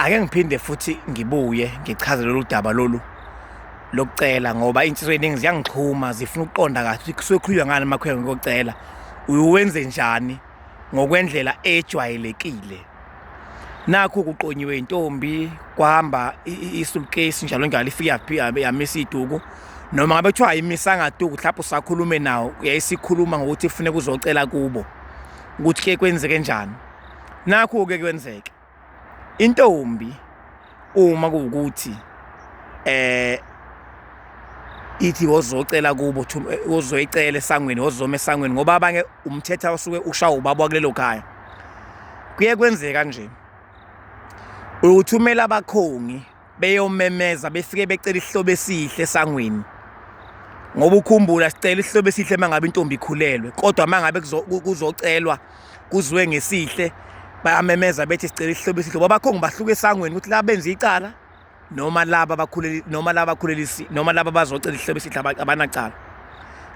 Ake ngiphinde futhi ngibuye ngichaze lolu daba lolu lokucela ngoba iy'nsizwa ey'ningi ziyangixhuma zifuna ukuqonda kahle ukuthi kusuke kukhulunywa ngani uma kukhulunywa ngokucela, uwenze njani ngokwendlela ejwayelekile. Nakhu kuqonyiwe intombi kwahamba isulukesi njalo njalo ifike yamisa iduku noma ngabe kuthiwa ayimisanga duku mhlawumbe usakhulume nawo yayisikhuluma ngokuthi kufuneka uzocela kubo ukuthi ke kwenzeke njani. Nakhu-ke kwenzeke intombi uma kuwukuthi eh ithi wozocela kubo wozoyicela esangweni wozoma esangweni ngoba abanye umthetho osuke ushawa ubaba kulelo khaya kuye kwenzeka nje uthumela abakhongi beyomemeza befike becela isihlobo esihle esangweni ngoba ukhumbula sicela isihlobo esihle mangabe intombi ikhulelwe kodwa mangabe kuzocelwa kuziwe ngesihle bayamemeza bethi sicela isihlobo esihle ngoba bakhongi bahluka esangweni ukuthi laba benza icala noma laba bakhuleli noma laba bakhulelisi noma laba bazocela isihlobo esihle abanacala.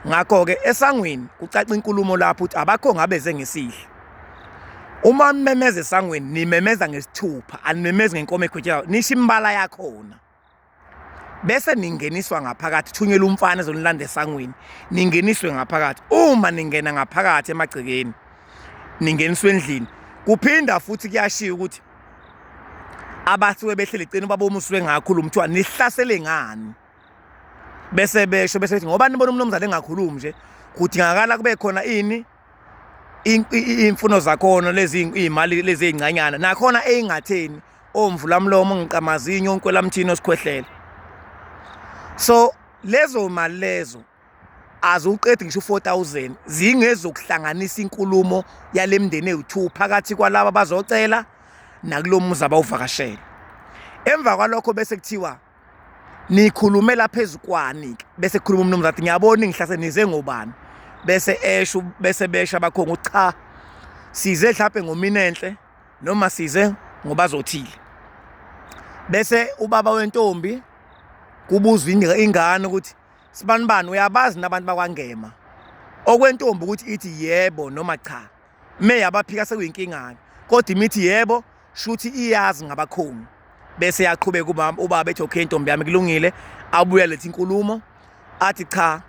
Ngakho-ke esangweni kucaca inkulumo lapho ukuthi abakhongi abeze ngesihle. Uma nimemeza esangweni nimemeza ngesithupha, animemezi ngenkomo ekhwetshelayo, nisho imibala yakhona. Bese ningeniswa ngaphakathi, thunyelwa umfana ezonilanda esangweni, ningeniswe ngaphakathi. Uma ningena ngaphakathi emagcekeni, ningeniswe endlini. Kuphinda futhi kuyashiya ukuthi abasuke behleli eceleni ubaba omusuke engakhulumi kuthiwa nihlasele ngani bese besho bese bethi ngoba nibona umnumzane engakhulumi nje kudingakala kube khona ini imfuno zakhona lezi iy'mali lezi ey'ncanyana nakhona ey'ngatheni omvulamlomo ngiqamazinyo onkwelamthini osikhwehlela so lezo mali lezo aziwuqedi ngisho u-4000 zingezokuhlanganisa inkulumo yale mndeni ewu-2 phakathi kwalaba abazocela nakulo muzi abawuvakashele. Emva kwalokho bese kuthiwa nikhulumela phezu kwani-ke bese kukhuluma umnumzane athi ngiyabona ingihlase nize ngobani bese esho bese besho abakhongi ukuthi cha size mhlawumbe ngominenhle noma size ngobazothile bese ubaba wentombi kubuzwa ingane ukuthi Sibanibani uyabazi nabantu bakwaNgema. Okwentombi ukuthi ithi yebo noma cha. Me yabaphika sekuyinkinga-ke. Kodwa imithi yebo shuthi iyazi ngabakhongi. Bese yaqhubeka ubaba ubaba ethi okay ntombi yami kulungile abuya lethi inkulumo athi cha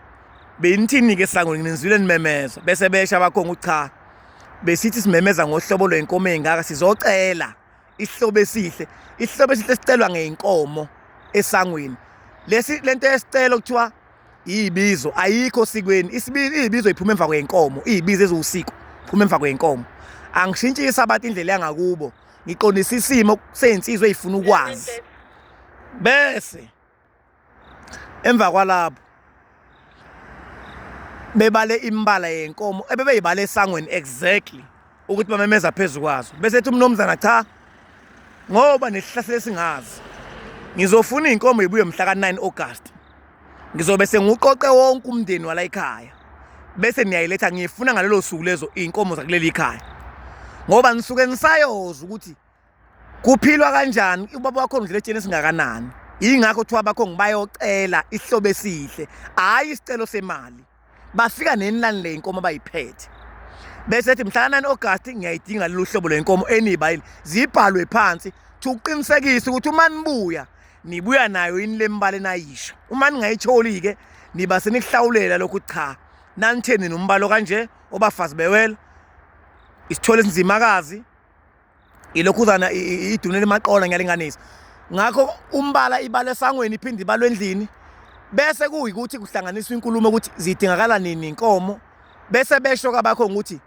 benithini-ke esangweni nginizwile nimemeza bese besha abakhongi ukuthi cha besithi simemeza ngohlobo lwenkomo ey'ngaka sizocela isihlobo esihle isihlobo esihle sicelwa ngeyinkomo esangweni lesi lento yesicelo kuthiwa iyibizo ayikho sikweni isibizo iyibizo iphuma emva kwenkomo iyibizo eziwusiko phuma emva kwenkomo angishintshisa abantu indlela yangakubo ngiqondisa isimo sensizwe ezifuna ukwazi bese Emva kwalapho bebale imibala yenkomo ebebeyibale esangweni exactly ukuthi bamemeza phezu kwazo bese ethi umnomzana cha ngoba nesihlahla esingazi ngizofuna iy'nkomo yibuye mhla ka-9 August ngizobe sengiwuqoqe wonke umndeni wala ekhaya bese niyayiletha ngiyifuna ngalelo suku lezo iy'nkomo zakuleli khaya ngoba nisuke nisayoza ukuthi Kuphilwa kanjani ubaba wakho ngidlela etsheni esingakanani? Yingakho kuthiwa bakho ngibayocela isihlobo esihle, hhayi isicelo semali. Bafika nenilani le inkomo abayiphethe. Bese ethi mhla 9 August ngiyayidinga lolu hlobo lenkomo eniyibayile. Zibhalwe phansi ukuqinisekisa ukuthi uma nibuya nibuya nayo yini lembala enayisho. Uma ningayitholi-ke niba senikuhlawulela lokhu cha nanitheni nombalo kanje obafazi bewela isithole esinzimakazi ilokhuzana idune limaqola ngiyalinganisa ngakho umbala ibala esangweni iphinde ibalwe endlini bese kuyikuthi kuhlanganiswa inkulumo ukuthi zidingakala nini inkomo bese besho kabakho ukuthi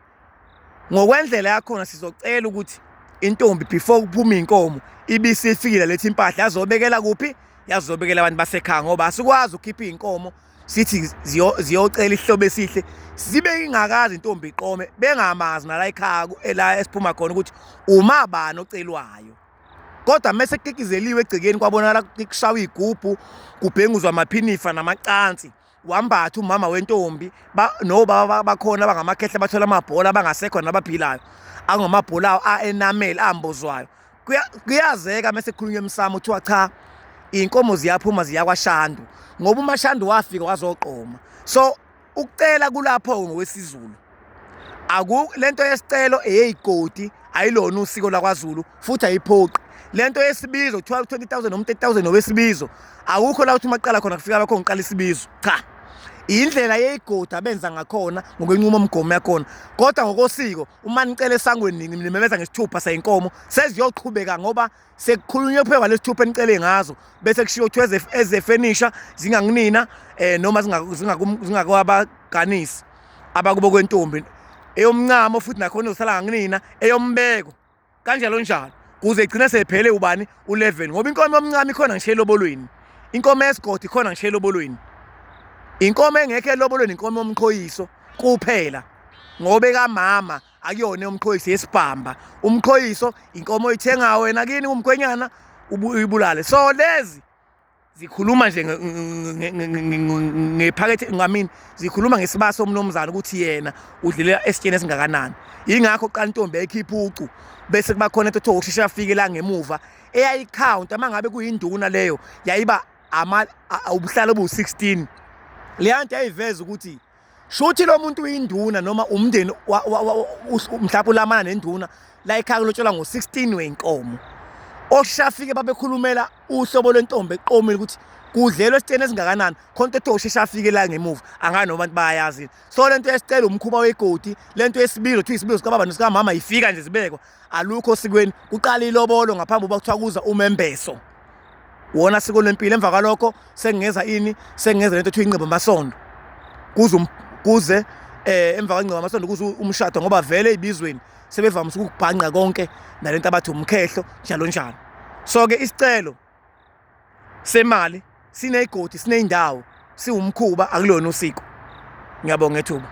ngokwendlela yakhona sizocela ukuthi intombi before kuphuma inkomo ibisifikile lethi impahla yazobekela kuphi yazobekela abantu basekhaya ngoba asikwazi ukukhipha inkomo sithi ziyocela isihlobo esihle sibe ingakazi intombi iqome bengamazi nala ekhaya la esiphuma khona ukuthi uma bani ocelwayo kodwa mese kukikizeliwe egcekeni kwabonakala kushawa igubhu kubhenguzwa amaphinifa namacansi wambatha umama wentombi nobaba bakhona abangamakhehla bathola amabhola abangasekho nabaphilayo angamabhola a-enamel ambozwayo Kuyazeka mese kukhulunywa emsamo kuthiwa cha iy'nkomo ziyaphuma ziya kwaShandu ngoba uMaShandu wafika wazoqoma. So ukucela kulapho-ke ngokwesiZulu. Aku lento yesicelo eyeyigodi ayilona usiko lakwaZulu futhi ayiphoqi. Lento yesibizo kuthiwa 20000 noma 30000 owesibizo, akukho la uthi uma kuqala khona kufika bakho ngiqala isibizo. Cha, indlela yeyigodi abenza ngakhona ngokwenqumo mgomo yakhona, kodwa ngokosiko uma nicela esangweni nimemeza ngesithupha sayinkomo seziyoqhubeka ngoba sekukhulunywe kuphela lesithupha enicele ngazo, bese kushiwo kuthiwa ezefenisha zingakunina noma zingakwabaganisi abakubo kwentombi, eyomncamo futhi nakhona izosala ngakunina, eyombeko kanjalo njalo, kuze igcine sephele ubani u11, ngoba inkomo yomncamo ikhona ngisho elobolweni, inkomo yesigodi ikhona ngisho elobolweni, inkomo engekho elobolweni inkomo yomqhoyiso kuphela, ngoba ekamama akuyona yomqhoyiso, yesibhamba. Umqhoyiso inkomo oyithengayo wena kini umkhwenyana uyibulale. So lezi zikhuluma nje ngephakethe ngamini, zikhuluma ngesibasa somnumzane ukuthi yena udlilela esitsheni esingakanani. Yingakho qala intombi yayikhipha ucu, bese kuba khona into ethiwa usheshe afike la ngemuva eyayikhawunta. Uma ngabe kuyinduna leyo yayiba ubuhlalo obu-16. Leya nto yayiveza ukuthi shuthi lo muntu uyinduna noma umndeni mhlawumbe ulamana nenduna la ekhaya kulotshelwa ngo-16 wey'nkomo. Oshafike babekhulumela uhlobo lwentombi eqomile ukuthi kudlelwe esitsheni esingakanani, khona into ethiwa usheshe afike la ngemuva, angazi noma abantu bayayazi. So lento yesicelo umkhuba wegodi, lento yesibilo kuthiwa isibilo sikababa nesikamama ifika nje zibekwa, alukho osikweni. Kuqala ilobolo ngaphambi kokuba kuthiwa kuza umembeso, wona siko lempilo. Emva kwalokho sengingeza ini, sengingeza lento ethiwa inqeba amasondo, kuze kuze emva kwenqeba amasondo kuze umshado, ngoba vele ibizweni sebevamise ukubhanqa konke nalento abathi umkhehlo njalo njalo. So ke isicelo semali sineyigodi, sineyindawo, siwumkhuba, akulona usiko. Ngiyabonga ethuba.